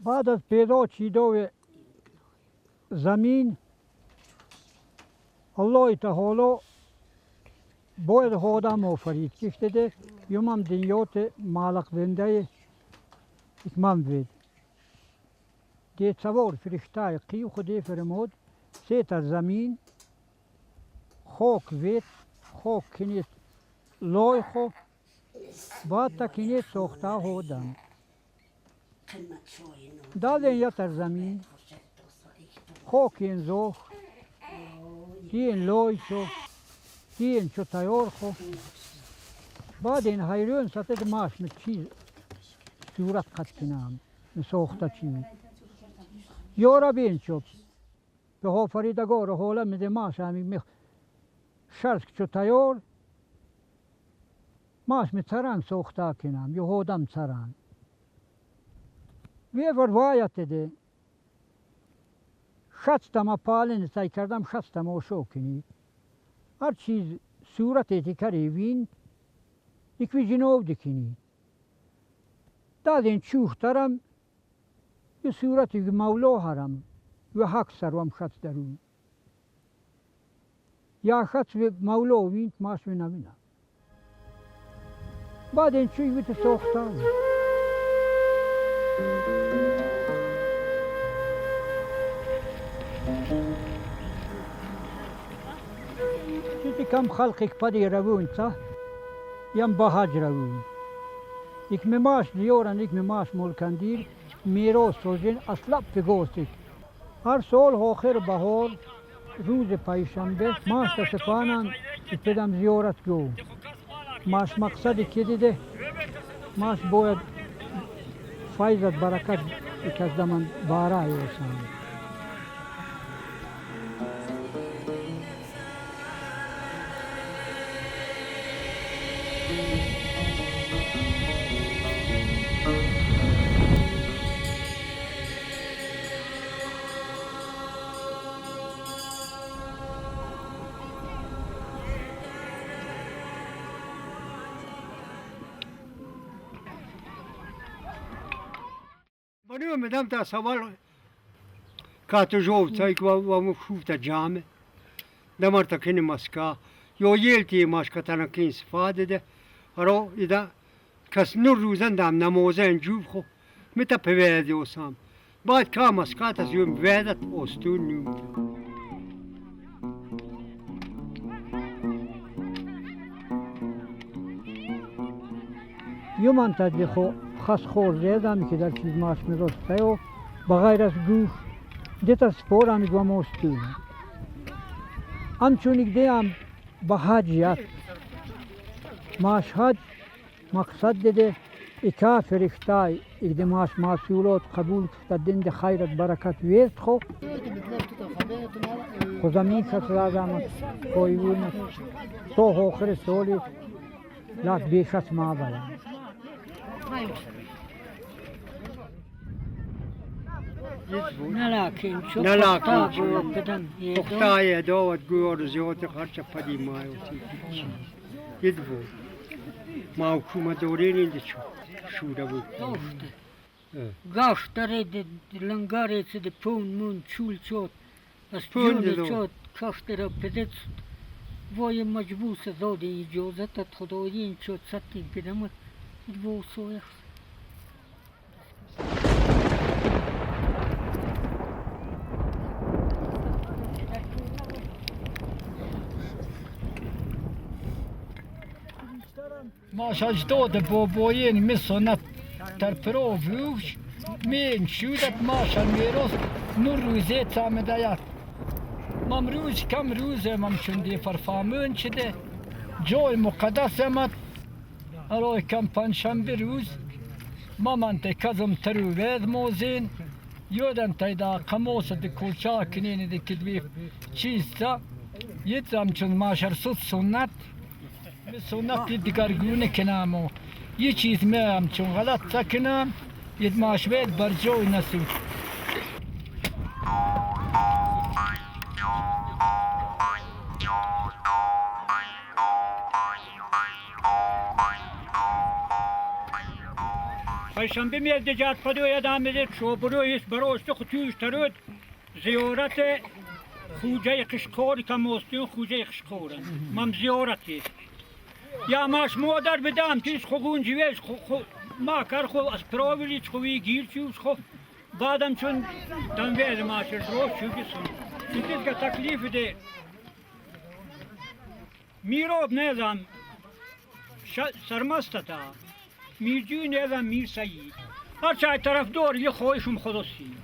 بعد از پیدا چیدو زمین الله تعالی باید آدم آفرید کشته یومم دنیات مالک زنده اکمام وید دی سوار فرشته قیو خودی فرمود سه تا زمین خاک وید خاک کنید لای خو بعد تا کنید ساخته آدم دادن یا تر زمین خاک این زخ دین لای شو دین چو تیار خو بعد این حیرون سطح ماش می چیز صورت قد کنم ساخته چی یارا بین شد به آفریدگار حالا می ماش همی می شرک چو تیار ماش می تران ساخته کنم یا آدم تران وی روایت ده شست پالین سعی کردم شست تماشا کنید هر چیز صورت تکری وین یکی جنوب دکنید دادین چوخ ترم یه صورتی مولا هرم و حق سروم شست درون یا شست مولا وین ماش نبینم بعد این چوی بیت ساختم. چیزی کم خلقی پدی روون تا یم بهاج روون ik me maas dioran ik me maas ملکندیر میراث سوزین اصلا فگوستک هر سال آخر بهار روز پنجشنبه ماش تسفانان پدم زیارت گو ماش مقصدی که دیده ماش باید فیضت برکت از دمن بارای وسان. میدم تا سوال کاتوژوو تایک و مخشوف تا جامع دمر تا کن مسکا یا یلتی ماشکا تنا کن استفاده ده رو ایدا کس نور روزن دام نمازه انجوب خو متا پویدی وسام بعد کا مسکا تا زیوم ویدت اوستون نومت. یومان تدلی خو خاص خور زیدم که در چیز ماش میرسته و بغیر از گوش دیتا سپور همی گوام همچون دیم به حجیت ماش حج مقصد دیده اکا فرشتای اگه ماش معصولات قبول کفتدن ده خیرت برکت ویست خو خو زمین کس لازم کویونه تو آخر سالی لاک بیشت ما بلند. نلاکین پختای دوت گور زیاد خرچ پدی مایوتی یدبو ما حکومت دورین این چو شوره بود گاش داره لنگاره چه پون مون چول چوت از پون چوت کاش داره پدت وای مجبور داد اجازه تا خدایی این چه ستیم کدام بوسویخ. ماش اجداد باباین می سنت ترپرو ووش می شودت ماش میروس نور روزه تامدایت مام روز کم روزه مام چون دی فرفامون چده جای مقدس امد ارای کم پنجشنبه روز ما من تکزم تروید موزین یادم تیدا قموس دی کلچا کنین دی کدوی چیزتا یتم چون ماشر سوت سنت سنت دیگرگونه کنم و یه چیز میم چون غلط تکنم یه ماشوید برجوی نسود. پنجشنبه میاد دیجات پدو یادم میاد شوبرویس بروش تو خطوش ترود زیارت خوجه قشقور کموستیون خوجه قشقورن مام زیارتی یا ماش مادر بدم تیز خوگون جویش خو ما کار خو از پروویچ خوی گیر چوش خو بعدم چون دم ویل ماشر دروش چوکیسون چیز که تکلیف ده میروب نظام سرمست تا میرجوی نظام میر سعید هر چای طرف دور یه خواهشم خداسی.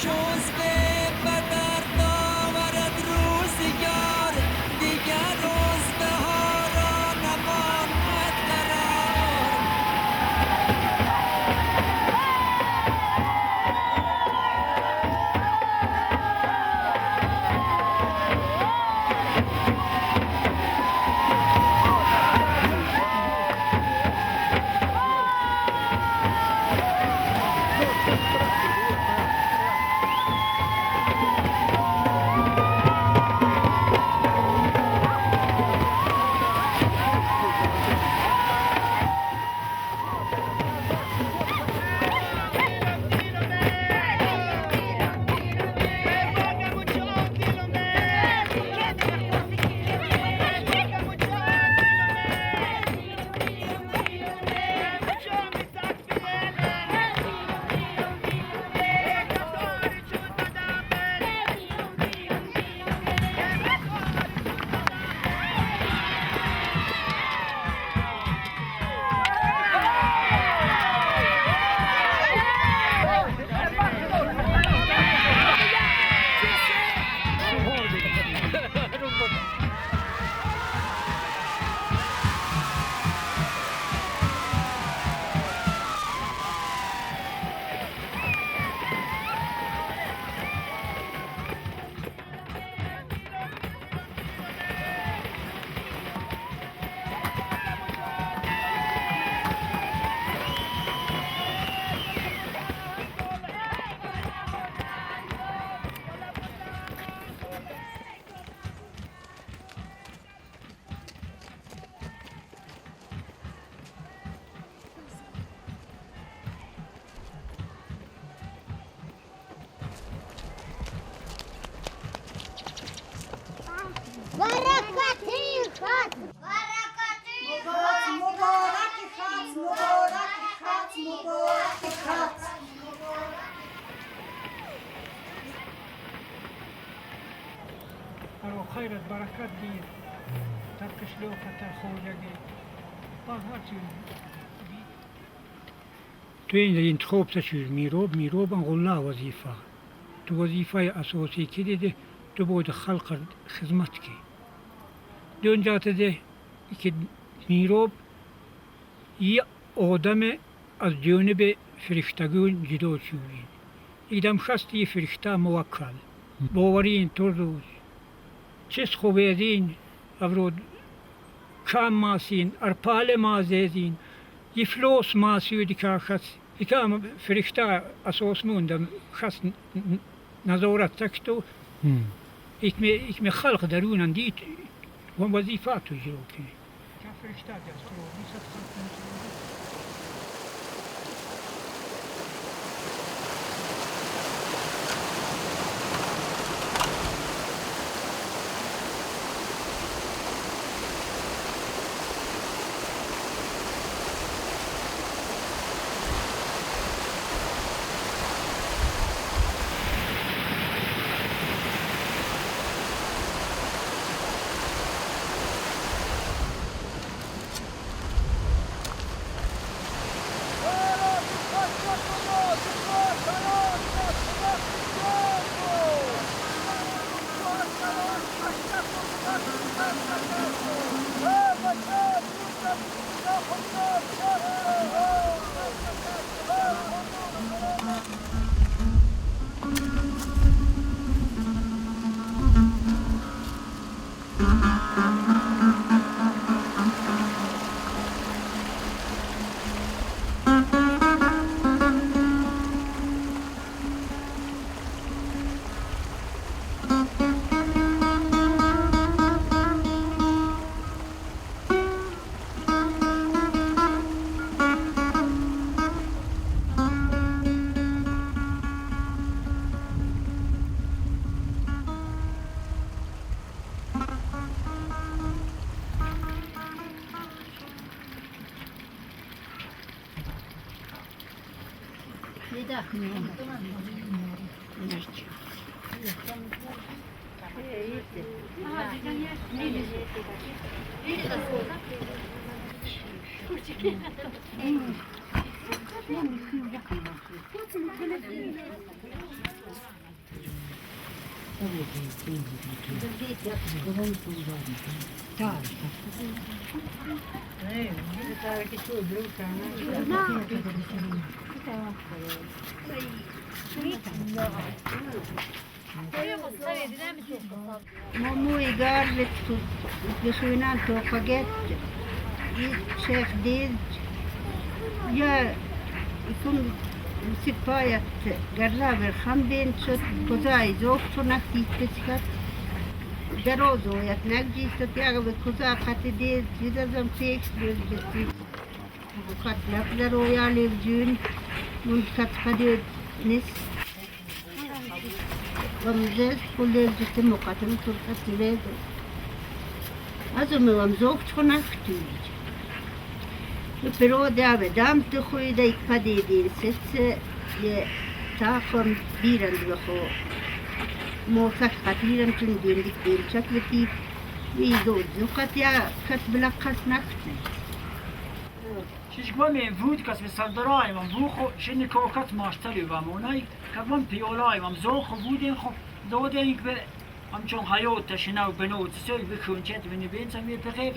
شوز به بدر خیرت برکت دیر تر قشلوقه تر خوجگی تو این انتخاب تشویر میروب میروب غلا وظیفه تو وظیفه اساسی که دیده تو باید خلق خدمت کی دون جاته ده که میروب یه آدم از جانب فرشتگان جدا شوید ایدم خست یه فرشته موکل باورین تو روز چیز خوبیدین افراد کم ماسین ارپال مازیدین یفلوس ماسیودی که خست یکم فرشته اساس موندم خست نظارت تکتو ایک می خلق درونن دید و وظیفه تو اجرا کنی فرشته دست رو نیست. همچون حیاتش نو بنوت سوی بکن چت بنی بین سمی بخیر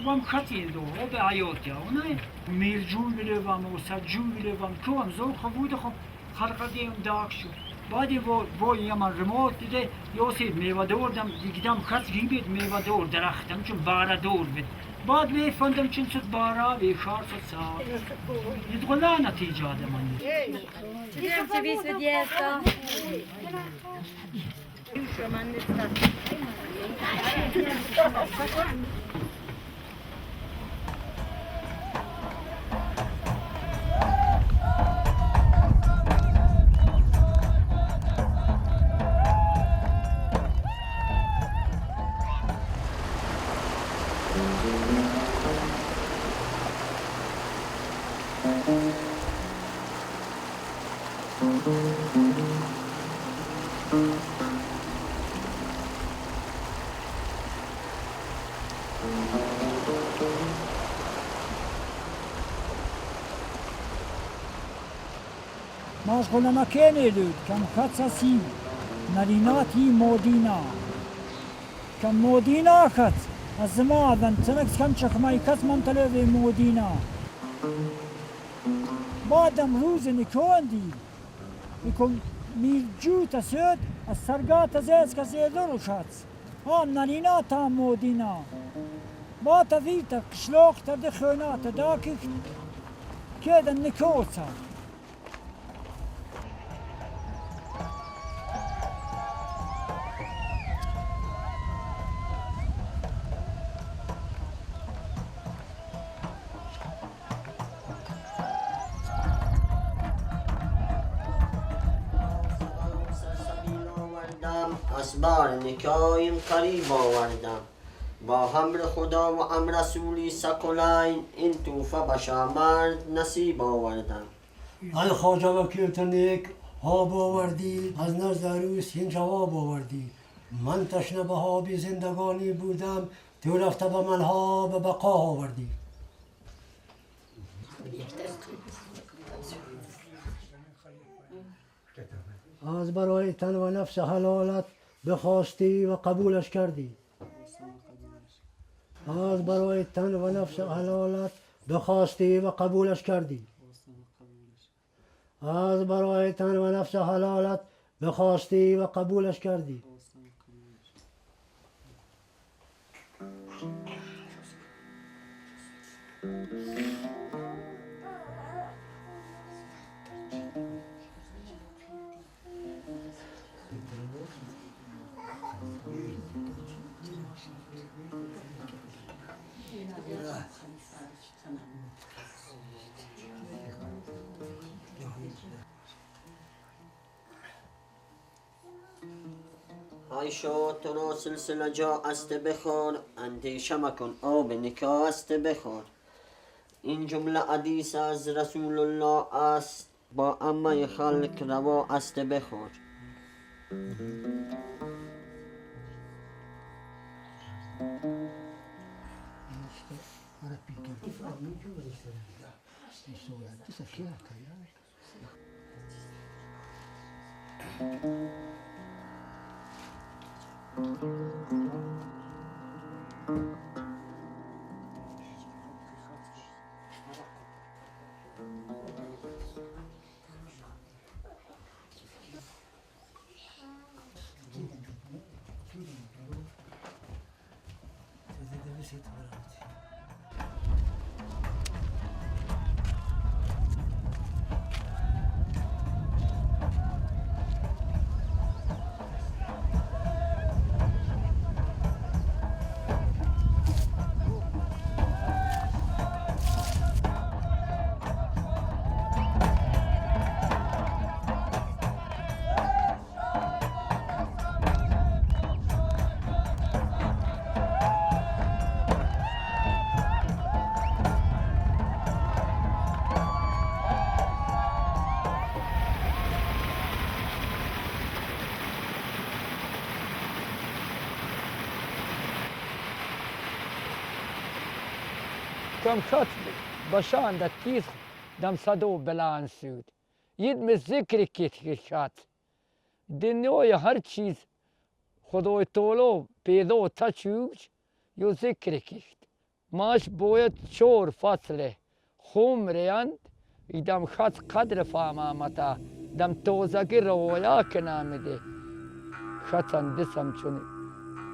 وام خطی دو او به حیات یا نه میرجو بلوام و سجو بلوام کوم زو خبود خو خلق دیم داک شو بعدی و یمان رموت دیده یوسید میوه دوردم دیگدم خط گیبید میوه دور درختم چون بارا دور بید بعد میفندم چون شد بارا به خار شد سار يدخل نتيجة هذا من Thank you. Maskolamakene kam khatsasi narinati modina kam modina khats azma dan tsanak kam chakmai khats mantaleve modina بعدم روز نکاندی میکن میرجو تسد از سرگاه تزیز کسی درو شد هم نرینا تا مودینا با تفیت قشلاق تد خونه تداکک كده النكوسة. از بار نکایم قریب آوردم با امر خدا و امر رسولی سکولین این توفه به شامرد نصیب آوردم. الخواجه وکیل نیک آب آوردی از نزد عروس این جواب آوردی. من تشنه به آبی زندگانی بودم تو رفته به من به بقا آوردی. از برای تن و نفس حلالت بخواستی و قبولش کردی. از برای تن و نفس حلالت بخواستی و قبولش کردی. از برای تن و نفس حلالت بخواستی و قبولش کردی. های شو تو را سلسله جا است بخور، اندیشه مکن آب نکاح است بخور. این جمله حدیث از رسول الله است، با عامه خلق روا است بخور. کم خط بشان دا تیز دم صدو بلان سود ید می ذکر کیت خط دنیای هر چیز خدای تعالی پیدا تا چوج یو ذکر کیت ماش باید چور فصله خمریند ایدم خط قدر فهمامتا دم توزگی روایا کنامده خطن دسم چون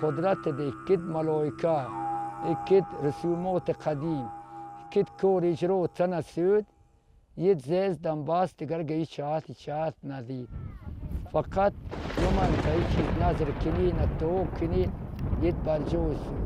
قدرت ده کد ملائکه کد رسومات قدیم کد کور اجرا تنسود یه زیز دم باز دیگر گئی چهات چهات ندید فقط یومان تا چیز نظر کنی نه تو کنی یه برجو سود.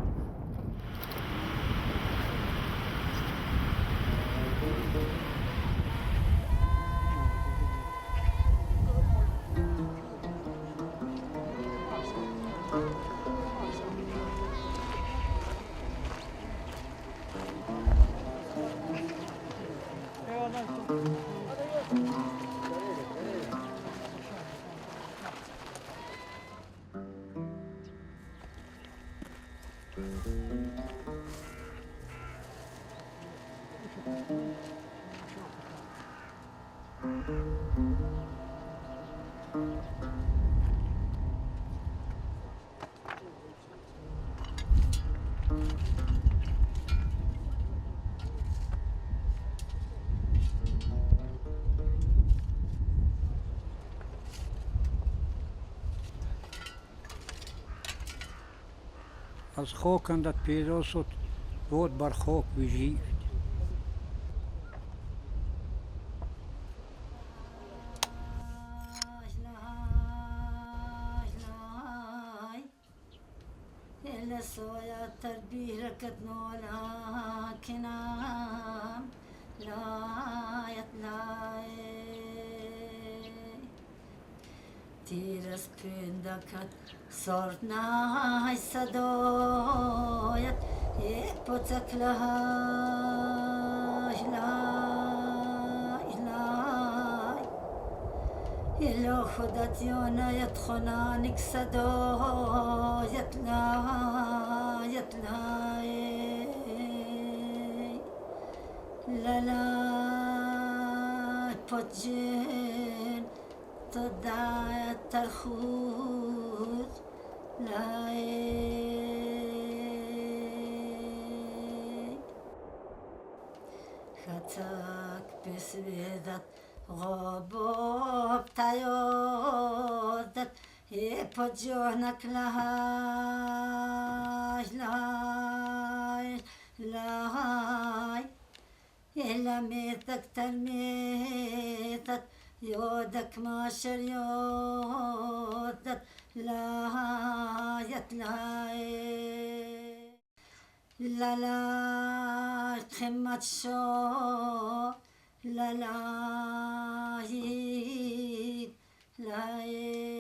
از خاک اندت پیدا شد بود بر خاک بجید. سرنای صدایت پتک لهای لای لای إلا خدت يونايت خنانك صدایت لایت لای لا لا پتجين تدعي ترخوز لا خطك بسبيدت غبوب تيودت يبجونك لهاي لاي لاي إلا ميتك ترميتك يودك ما شريودت لا يتلاي لا لا خمت شو لا لا لا.